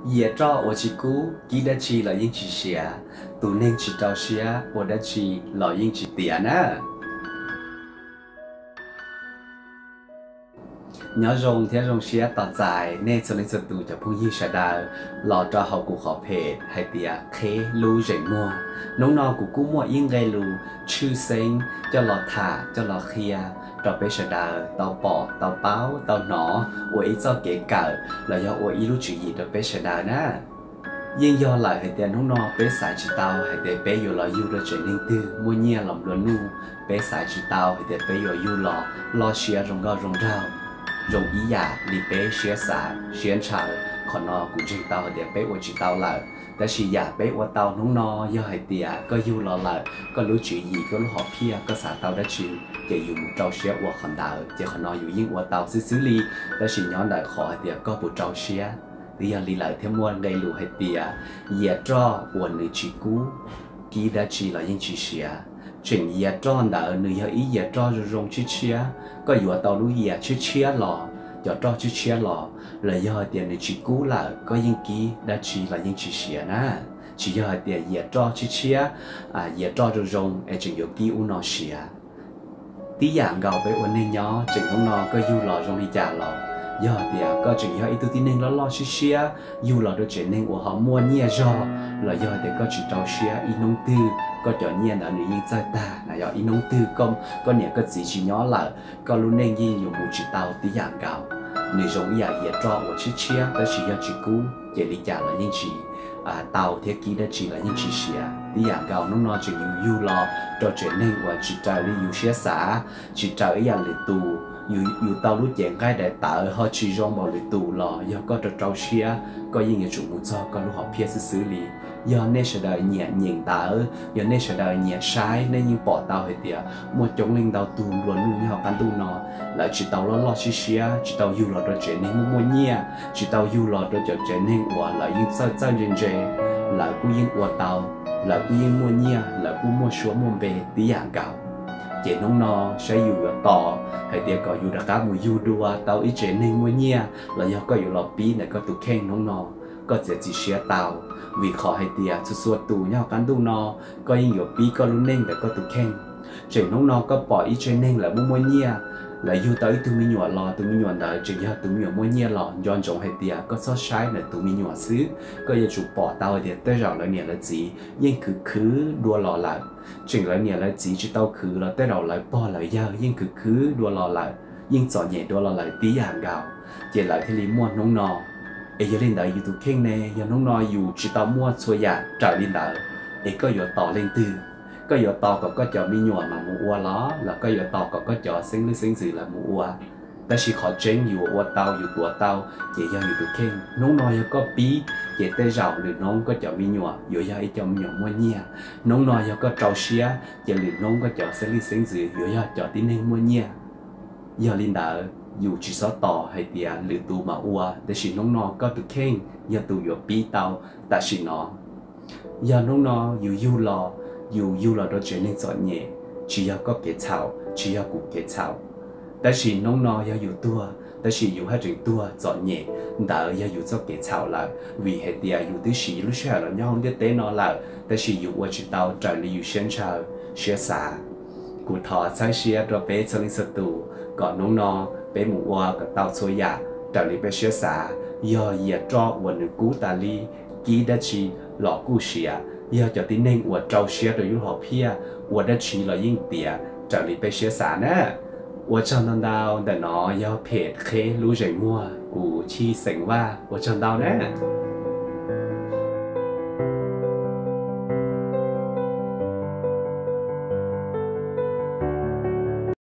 Yias roj uas tsis kub, kib dab tsi los yeej tsis siav, tus neeg tsis rau siab ua dab tsi los yeej tsis tiav na. Nyob zoo thiab zoo siab tos txais nej txhua leej txhua tus cov phooj ywg sawv daws los rau hauv kuv qhov phem hais tias Qheb Lub Zeem Muag. Hnub no kuv kuj muaj ib nqe lus tshwj xeeb coj los tham coj los qhia rau peb sawv daws tau pom tau paub tau hnov ua ib txoj kev kawm los yog ua ib lub tswv yim rau peb sawv daws na. Yeej yog lawm hais tias hnub no peb xaiv tsis tau hais tias peb yuav los yug rau tsev neeg twg muaj nyiaj los nplua nuj, peb xaiv tsis tau hais tias peb yuav yug los loj siab zoo nkauj zoo nraug, zoo ib yam li peb siab xav siab ntshaw. Qhov no kuv ntseeg tau hais tias peb ua tsis tau lawm. Tab sis yam peb ua tau hnub no yog hais tias koj yug los lawm, koj lub tswv yim koj lub hom phiaj koj xav tau dab tsi ces yus mus rau siab ua qhov ntawd, ces qhov no yus yeej ua tau xwb xwb li. Tab sis nyob ntawm qhov hais tias koj puas rau siab. Twb yog li lawm thiaj muaj nqe lus hais tias yias roj uas nws tsis kub, kib dab tsi los yeej tsis siav. Tseem yias roj ntawd nws yog ib yias roj zoo zoo tshiab tshiab, koj yuav tau lub yias tshiab tshiab los, cov roj tshiab tshiab los, los yog hais tias nws tsis kub lawm koj yeej kib dab tsi los yeej tsis siav na. Tsis yog hais tias yias roj tshiab tshiab, yias roj zoo zoo es tseem yuav kib ub no siav. Tib yam nkaus peb ua neeg nyob, tseem hnub no koj yug los zoo li cas los, yog hais tias koj tseem yog ib tug tib neeg loj loj siab siab, yug los rau tsev neeg uas ho muaj nyiaj zog, los yog hais tias koj tsis rau siab, ib hnub twg koj cov nyiaj ntawd nws yeej txawj tag na, yog ib hnub twg koj niam koj txiv tsis nyob lawm, koj lub neej yeej yuav mus tsis tau tib yam nkaus. Nws zoo ib yam yias roj uas tshiab tshiab tab sis yog tsis kub ces li cas los yeej tsis tau thiab kib dab tsi los yeej tsis siav. Tib yam nkaus hnub no tseem yus yug los rau tsev neeg uas tsis raws li yus siab xav, tsis raws ib yam lwm tus, yus tau lub cev nqaij daim tawv ho tsis zoo npaum lwm tus los yog koj rau rau siab koj yeej yuav tsum mus txog koj lub hom phiaj xwb xwb li. Yog nej sawv daws nyiam nyeem ntawv, yog nej sawv daws nyiam saib, nej yeej pom tau hais tias muaj coob leej ntau tug nplua nuj nyob hauv qab ntuj no, lawv tsis tau loj loj siab siab, tsis tau yug los rau tsev neeg muaj muaj nyiaj, tsis tau yug los rau cov tsev neeg uas lawv yeej txawj txawj ntse ntse, lawv kuj yeej ua tau, lawv kuj yeej muaj nyiaj, lawv kuj muaj suab muaj npe tib yam nkaus. Ces hnub no saib yus yuav tos hais tias kom yus rov qab mus yug dua tau ib tsev neeg muaj nyiaj los yog koj yuav los pib ntawm koj tus kheej hnub no, koj txiav txim siab tau. Vim qhov hais tias txhua txhua tus nyob hauv qab ntuj no koj yeej yuav pib koj lub neej ntawm koj tus kheej. Tseem hnub no koj pom ib tsev neeg lawv muaj muaj nyiaj, lawv yug tau ib tug me nyuam los tus me nyuam ntawd tseem yog tus me nyuam muaj nyiaj los nco ntsoov hais tias koj txhob saib ntawm tus me nyuam xwb, koj yuav tsum pom tau hais tias tej zaum lawv niam lawv txiv yeej khwv khwv dua los lawm. Tseem lawv niam lawv txiv tsis tau khwv los tej zaum lawv pog lawv yawg yeej khwv khwv dua los lawm, yeej txom nyem dua los lawm tib yam nkaus, ces lawv thiaj li muaj hnub no. Es yog li ntawd yus tus kheej ne, yog hnub no yus tsis tau muaj txhua yam raws li ntawd, es koj yuav tos leej twg? Koj yuav tos kom koj cov me nyuam mas mus ua los, los koj yuav tos kom koj cov xeeb leej xeeb ntxwv lawv mus ua? Tab sis qhov tseeb yus ua tau yus tuav tau ces yog yus tus kheej. Hnub no yog koj pib, ces tej zaum lwm hnub koj cov me nyuam yuav yog ib co me nyuam muaj nyiaj. Hnub no yog koj rau siab, ces lwm hnub koj cov xeeb leej xeeb ntxwv yuav yog cov tib neeg muaj nyiaj. Yog li ntawd yus tsis txhob tos hais tias lwm tus mam ua, tab sis hnub no koj tus kheej yog tus yuav pib tau tam sim no. Yog hnub no yus yug los, yus yug los rau tsev neeg txom nyem, tsis yog koj kev txhaum, tsis yog kuv kev txhaum. Tab sis hnub no yog yus tuag, tab sis yus haj tseem tuag txom nyem, ntawd yog yus txoj kev txhaum lawm, vim hais tias yus twb siv lub sij hawm los nyob hauv ntiaj teb no lawm, tab sis yus ua tsis tau raws li yus siab ntshaw, siab xav. Kuv thov txhawb siab rau peb txhua leej txhua tus kom hnub no peb mus ua kom tau txhua yam raws li peb siab xav. Yog yias roj uas nws kub tas li, kib dab tsi los kuj siav. Yog cov tib neeg uas rau siab rau yus lub hom phiaj, ua dab tsi los yeej tiav raws li peb siab xav na. Ua tsaug ntau ntau, ntawm no yog phem Qheb Lub Zeem Muag, kuv Chij Xeem Vaj, ua tsaug ntau na.